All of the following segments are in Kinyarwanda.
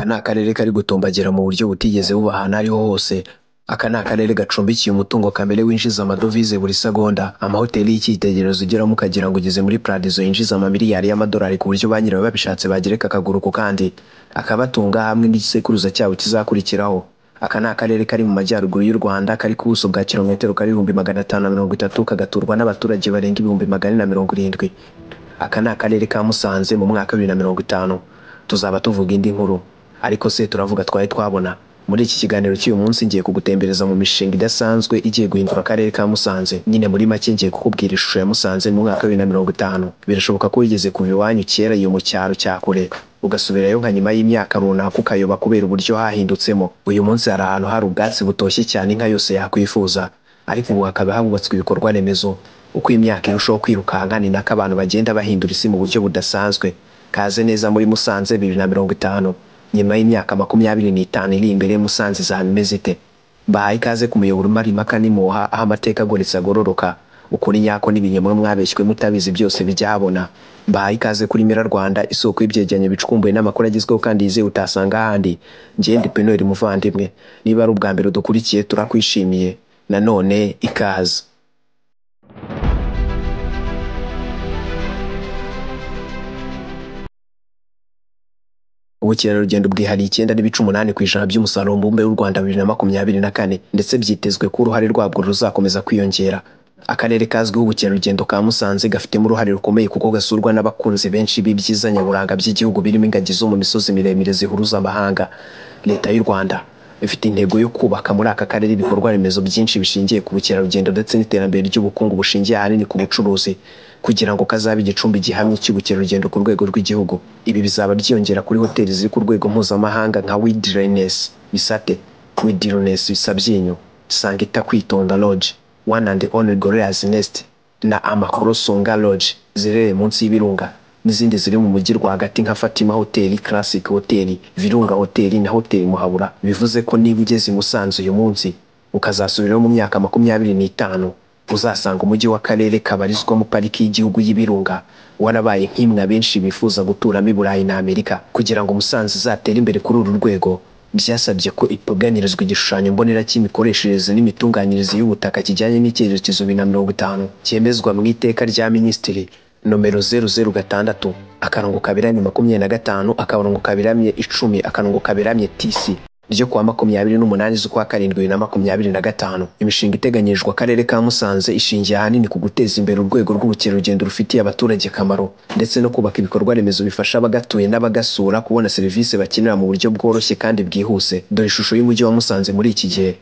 Aka ni akarere kari gutumbagira mu buryo butigeze buba ahantu aho ariho hose. Aka ni akarere gacumbikiye umutungo kamere winjiza amadovize buri segonda, amahoteli y'icyitegererezo ugeramo ukagira ngo ugeze muri paradizo yinjiza amamiliyari y'amadolari ku buryo ba nyirayo babishatse bagereka akaguru ku kandi, akabatunga hamwe n'igisekuruza cyabo kizakurikiraho. Aka ni akarere kari mu majyaruguru y'u Rwanda kari ku buso bwa kilometero kare 530,000 kagaturwa n'abaturage barenga 470,000. Aka ni akarere ka Musanze mu mwaka wa 2050. Tuzaba tuvuga indi nkuru. Ariko se turavuga twari twabona. Muri iki kiganiro cy'uyu munsi ngiye kugutembereza mu mishinga idasanzwe igiye guhindura akarere ka Musanze. Nyine muri make ngiye kukubwira ishusho ya Musanze mu mwaka wa 2050. Birashoboka ko wigeze kuva iwanyu kera iyo mu cyaro cya kure, ugasubirayo nka nyuma y'imyaka runaka ukayoba kubera uburyo hahindutsemo. Uyu munsi hari ahantu hari ubwatsi butoshye cyane inka yose yakwifuza, ariko ubu hakaba hubatswe ibikorwa remezo. Uko imyaka irushaho kwirukanka ni nako abantu bagenda bahindura isi mu buryo budasanzwe. Kaze neza muri Musanze 2050. Nyuma y'imyaka 25 iri imbere Musanze izaba imeze ite? Bahaye ikaze ku muyoboro umara impaka n'imuha aho amateka agoretse agororoka. Ukuri nyako n'ibinyoma mwabeshywe mutabizi byose bijya habona. Bahaye ikaze kuri Mira Rwanda, isoko y'ibyegeranyo bicukumbuye n'amakuru agezweho kandi yizewe utasanga ahandi. Njye ndi Penuel muvandimwe. Niba ari ubwa mbere udukurikiye turakwishimiye. Nanone ikaze. Ubukerarugendo bwihariye 9.8% by'umusaruro mbumbe w'u Rwanda 2024 ndetse byitezwe ko uruhare rwabwo ruzakomeza kwiyongera. Akarere kazwiho ubukerarugendo ka Musanze gafitemo uruhare rukomeye kuko gasurwa n'abakunzi benshi b'ibyiza nyaburanga by'igihugu birimo ingagi zo mu misozi miremire zihuruza amahanga. Leta y'u Rwanda ifite intego yo kubaka muri aka karere ibikorwa remezo byinshi bishingiye ku bukerarugendo ndetse n'iterambere ry'ubukungu bushingiye ahanini ku bucuruzi, kugira ngo kazabe igicumbi gihamye cy'ubukerarugendo ku rwego rw'igihugu. Ibi bizaba byiyongera kuri hoteli ziri ku rwego mpuzamahanga nka Wilderness Bisate, Wilderness Sabyinyo, Sangita Kwitonda Lodge, One and Only Gorillas Nest na Amakoro Songa Lodge ziherereye munsi y'ibirunga, n'izindi ziri mu mujyi rwagati nka Fatima Hotel, Classic Hotel, Virunga Hotel na Hotel Muhabura. Bivuze ko niba ugeze i Musanze uyu munsi ukazasubirayo mu myaka 25 uzasanga umujyi w'akarere kabarizwamo pariki y'igihugu y'ibirunga warabaye nk'imwe abenshi bifuza guturamo i Burayi na Amerika. Kugira ngo Musanze izatere imbere kuri uru rwego byasabye ko ipiganirizwa igishushanyo mbonera cy'imikoreshereze n'imitunganyirize y'ubutaka kijyanye n'icyerekezo 2050 cyemezwa mu iteka rya Minisitiri nomero 006 akarongo kaberamye 25 akarongo kaberamye 10 akarongo kaberamye TC ryo kuwa 28 z'ukwa karindwi 2025. Imishinga iteganyirijwe akarere ka Musanze ishingiye ahanini ku guteza imbere urwego rw'ubukerarugendo rufitiye abaturage akamaro ndetse no kubaka ibikorwa remezo bifasha abagatuye n'abagasura kubona serivisi bakenera mu buryo bworoshye kandi bwihuse. Dore ishusho y'umujyi wa Musanze muri iki gihe.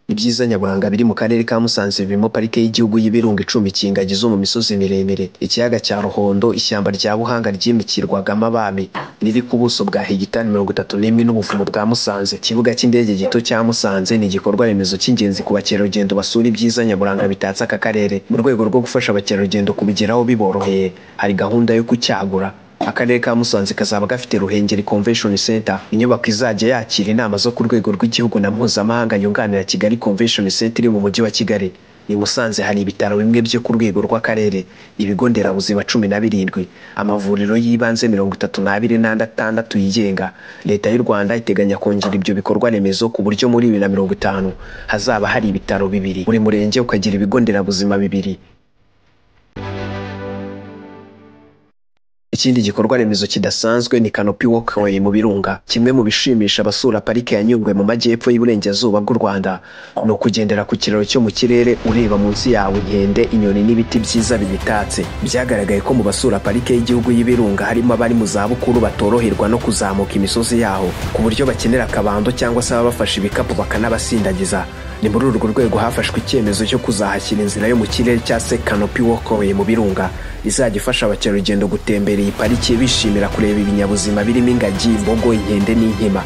Ibyiza nyaburanga biri mu karere ka Musanze birimo parike y'igihugu y'ibirunga icumbikiye ingagi zo mu misozi miremire, ikiyaga cya Ruhondo, ishyamba rya Buhanga ryimikirwagamo abami riri ku buso bwa hegitari 31 n'ubuvumo bwa Musanze. Ikibuga cy'indege gito cya Musanze ni igikorwa remezo cy'ingenzi ku bakerarugendo basura ibyiza nyaburanga bitatse aka karere. Mu rwego rwo gufasha abakerarugendo kubigeraho biboroheye, hari gahunda yo kucyagura. Akarere ka Musanze kazaba gafite Ruhengeri Convention Center, inyubako izajya yakira inama zo ku rwego rw'igihugu na mpuzamahanga yunganira Kigali Convention Center iri mu mujyi wa Kigali. I Musanze hari ibitaro bimwe byo ku rwego rw'akarere, ibigo nderabuzima 17, amavuriro y'ibanze 32 n'andi 6 yigenga. Leta y'u Rwanda iteganya kongera ibyo bikorwa remezo ku buryo muri 2050 hazaba hari ibitaro 2, buri murenge ukagira ibigo nderabuzima 2. Ikindi gikorwa remezo kidasanzwe ni Canopy Walkway mu Birunga. Kimwe mu bishimisha abasura parike ya Nyungwe mu majyepfo y'Iburengerazuba bw'u Rwanda ni ukugendera ku kiraro cyo mu kirere ureba munsi yawe inkende, inyoni n'ibiti byiza bibitatse. Byagaragaye ko mu basura parike y'igihugu y'Ibirunga harimo abari mu zabukuru batoroherwa no kuzamuka imisozi yaho, ku buryo bakenera akabando cyangwa se ababafasha ibikapu bakanabasindagiza. Ni muri urwo rwego hafashwe icyemezo cyo kuzahashyira inzira yo mu kirere cya se Canopy Walkway mu Birunga izajya ifasha abakerarugendo gutembera iyi pariki bishimira kureba ibinyabuzima birimo ingagi, imbogo, inkende n'inkima.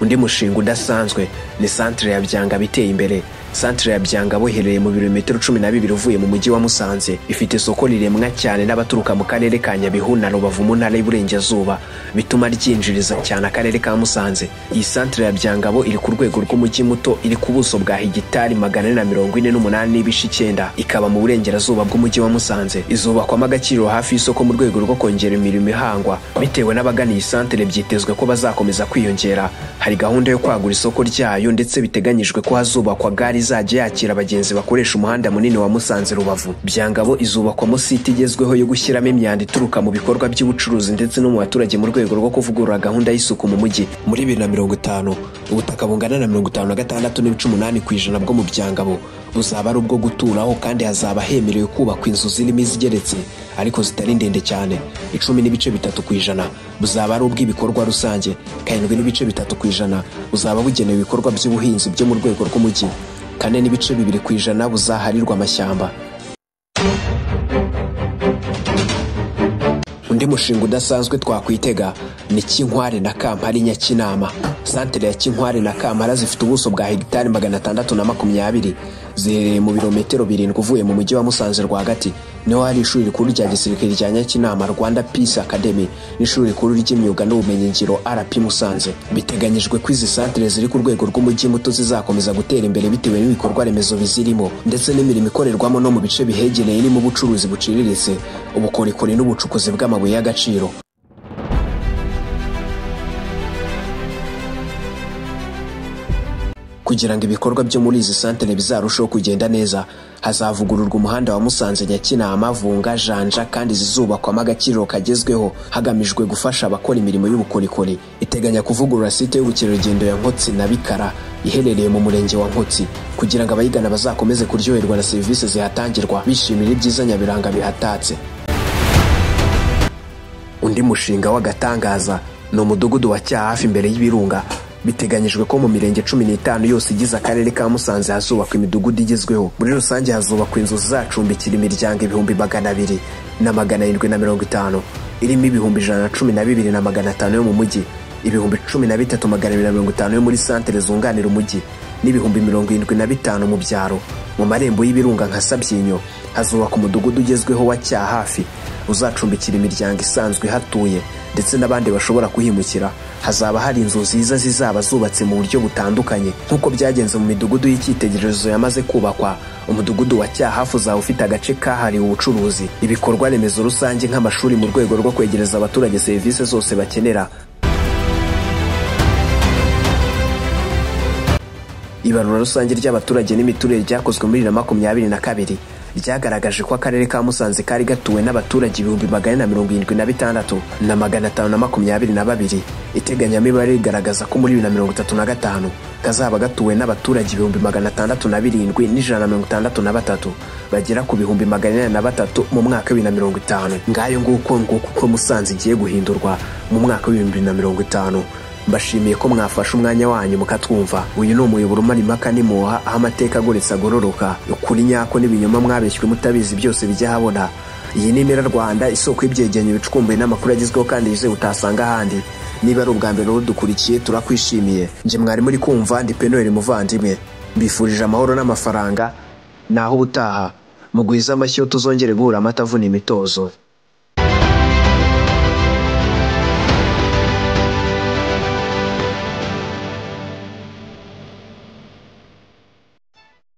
Undi mushinga udasanzwe ni santere ya Byanga biteye imbere. Santere ya Byangabo iherereye mu birometero 12 uvuye mu mujyi wa Musanze. Ifite isoko riremwa cyane n'abaturuka mu karere ka Nyabihu na Rubavu mu ntara y'Iburengerazuba, bituma ryinjiriza cyane akarere ka Musanze. Iyi santere ya Byangabo iri ku rwego rw'umujyi muto, iri ku buso bwa hegitari 448.9, ikaba mu burengerazuba bw'umujyi wa Musanze. Izubakwamo agaciro hafi y'isoko mu rwego rwo kongera imirimo ihangwa. Bitewe n'abagana iyi santere byitezwe ko bazakomeza kwiyongera. Hari gahunda yo kwagura isoko ryayo ndetse biteganyijwe ko hazubakwa gare izajya yakira abagenzi bakoresha umuhanda munini wa Musanze Rubavu. Byangabo izubakwamo site igezweho yo gushyiramo imyanda ituruka mu bikorwa by'ubucuruzi ndetse no mu baturage mu rwego rwo kuvugurura gahunda y'isuku mu mujyi. Muri 2050 ubutaka bungana na 56.8% bwo mu Byangabo buzaba ari ubwo guturaho, kandi hazaba hemerewe kubakwa inzu zirimo izigeretse ariko zitari ndende cyane. 10.3% buzaba ari ubw'ibikorwa rusange, 7.3% buzaba bugenewe ibikorwa by'ubuhinzi byo mu rwego rw'umujyi, 4.2% buzaharirwa amashyamba. Undi mushinga udasanzwe twakwitega ni Kinkware na Kampala Nyakinama. Santere ya Kinkware na Kampala zifite ubuso bwa hegitari 620, ziherereye mu birometero 7 uvuye mu mujyi wa Musanze rwagati. Niho hari ishuri rikuru rya gisirikare rya Nyakinama Rwanda Peace Academy n'ishuri rikuru ry'imyuga n'ubumenyingiro RP Musanze. Biteganyijwe ko izi santere ziri ku rwego rw'umujyi muto zizakomeza gutera imbere bitewe n'ibikorwa remezo bizirimo ndetse n'imirimo ikorerwamo no mu bice bihegereye irimo ubucuruzi buciriritse, ubukorikori n'ubucukuzi bw'amabuye y'agaciro. Kugira ngo ibikorwa byo muri izi santere bizarusheho kugenda neza, hazavugururwa umuhanda wa Musanze Nyakinama Vunga Janja, kandi zizubakwamo agaciro kagezweho hagamijwe gufasha abakora imirimo y'ubukorikori. Iteganya kuvugurura site y'ubukerarugendo ya Nkotsi na Bikara iherereye mu murenge wa Nkotsi, kugira ngo abayigana bazakomeze kuryoherwa na serivisi zihatangirwa bishimira ibyiza nyabiranga bihatatse. Undi mushinga w'agatangaza ni umudugudu wa Cyahafi imbere y'ibirunga. Biteganyijwe ko mu mirenge 15 yose igize akarere ka Musanze hazubakwa imidugudu igezweho. Muri rusange hazubakwa inzu zizacumbikira imiryango 200,750 irimo 112,500 yo mu mujyi, 13,250 yo muri santere zunganira umujyi n'75,000 mu byaro. Mu marembo y'ibirunga nka Sabyinyo hazubakwa umudugudu ugezweho wa Cyahafi uzacumbikira imiryango isanzwe ihatuye ndetse n'abandi bashobora kuhimukira. Hazaba hari inzu nziza zizaba zubatse mu buryo butandukanye nk'uko byagenze mu midugudu y'icyitegererezo yamaze kubakwa. Umudugudu wa Cyahafi uzaba ufite agace kahariwe ubucuruzi, ibikorwa remezo rusange nk'amashuri mu rwego rwo kwegereza abaturage serivisi zose bakenera. Ibarura rusange ry'abaturage n'imiturire ryakozwe muri 2022 ryagaragaje ko akarere ka Musanze kari gatuwe n'abaturage 476,522. Iteganyamibare rigaragaza ko muri 2035 kazaba gatuwe n'abaturage 607,163 bagera ku 403,000 mu mwaka wa 2050. Ngayo nguko uko Musanze igiye guhindurwa mu mwaka wa 2050. Mbashimiye ko mwafashe umwanya wanyu mukatwumva. Uyu ni umuyoboro umara impaka n'imuha, aho amateka agoretse agororoka, ukuri nyako n'ibinyoma mwabeshywe mutabizi byose bijya habona. Iyi ni Impera Rwanda, isoko y'ibyegeranyo bicukumbuye n'amakuru agezweho kandi yizewe utasanga ahandi. Niba ari ubwa mbere udukurikiye turakwishimiye. Nje mwari muri kumva ndi Penuel Muvandimwe, mbifurije amahoro n'amafaranga. Naho ubutaha mugwize amashyi tuzongere guhura amata avuna imitozo.